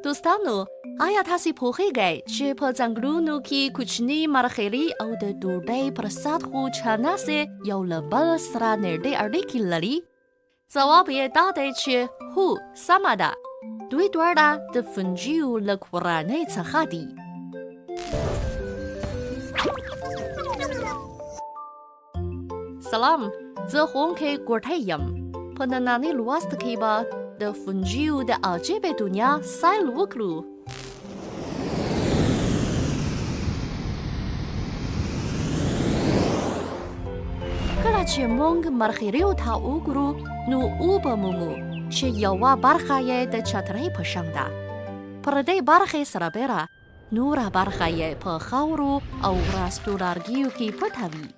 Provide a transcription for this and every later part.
دوستانو، آیا تاسو پوهیږئ چې په ځنګلونو کې کوچني مرخیړي او د ډوډۍ پر سطحو چناسې یو له بل سره نږدې اړیکې لري؟ ځواب یې دا دی چې هو، سمه ده. دوی دواړه د فنجیو له کورنۍ څخه دي. سلام، زه ښوونکی ګوټی یم. په ننني لوست کې به د فنجیو د عجیبې دنیا سیل وکړو. کله چې موږ مرخیړیو ته وګورو نو وبه مومو چې یوه برخه یې د چترۍ په شان ده. پر دې برخې سربېره نوره برخه یې په خاورو او ورستو لرګیو کې پټه وي.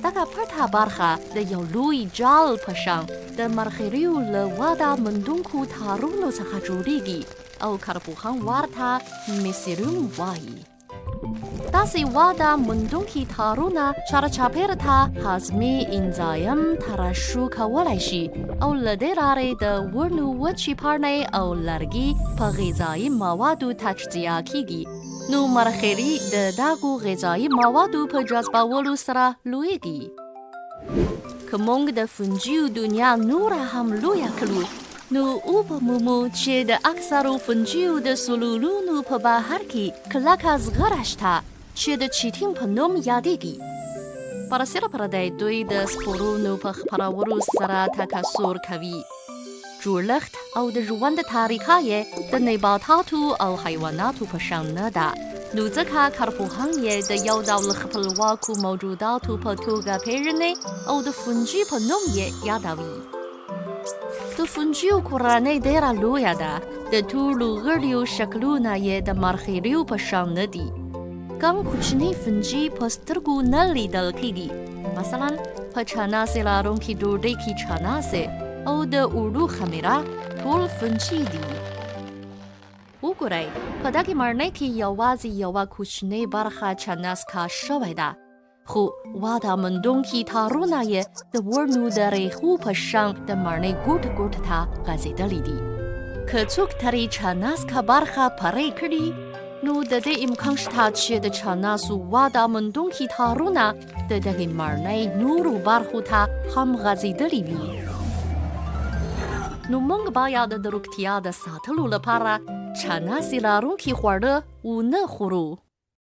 دغه پټه برخه د یو لوی جال په شان د مرخیړیو له وده موندونکو تارونو څخه جوړیږي او کارپوهان ورته میسیلیم وایي. داسې وده موندونکي تارونه چارچاپېره ته هاضمي انزایم ترشح کولی شي او له دې لارې د ونو وچې پاڼې او لرګي په غذایي موادو تجزیه کیږي. نو مرخیړي د دغو غذایي موادو په جذبولو سره لویږي. که موږ د فنجیو دنیا نوره هم لویه کړو نو وبه مومو چې د اکثرو فنجیو د سلولونو په بهر کې کلکه زغره شته چې د چیتین په نوم یادیږي. برسېره پر دې دوی د سپورونو په خپرولو سره تکثر کوي. جوړښت او د ژوند طریقه یې د نباتاتو او حیواناتو په شان نه ده، نو ځکه کارپوهان یې د یو ډول خپلواکو موجوداتو په توګه پېژني او د فنجي په نوم یې یادوي. د فنجیو کورنۍ ډېره لویه ده، د ټولو غړیو شکلونه یې د مرخیړیو په شان نه دي. ګڼ کوچني فنجي په سترګو نه لیدل کېږي، مثلا په چناسې لرونکې ډوډۍ کې چناسې او د اوړو خمیره ټول فنجي دي. وګورئ، په دغې ماڼۍ کې یوازې یوه کوچنۍ برخه چناسکه شوې ده، خو وده موندونکي تارونه یې د ونو د ریښو په شان د ماڼۍ ګوټ ګوټ ته غځېدلي دي. که څوک ترې چناسکه برخه پرې کړي نو د دې امکان شته چې د چناسو وده موندونکي تارونه د دغې ماڼۍ نورو برخو ته هم غځېدلي وي. نو موږ باید د روغتیا د ساتلو لپاره چناسې لرونکي خواړه ونه خورو.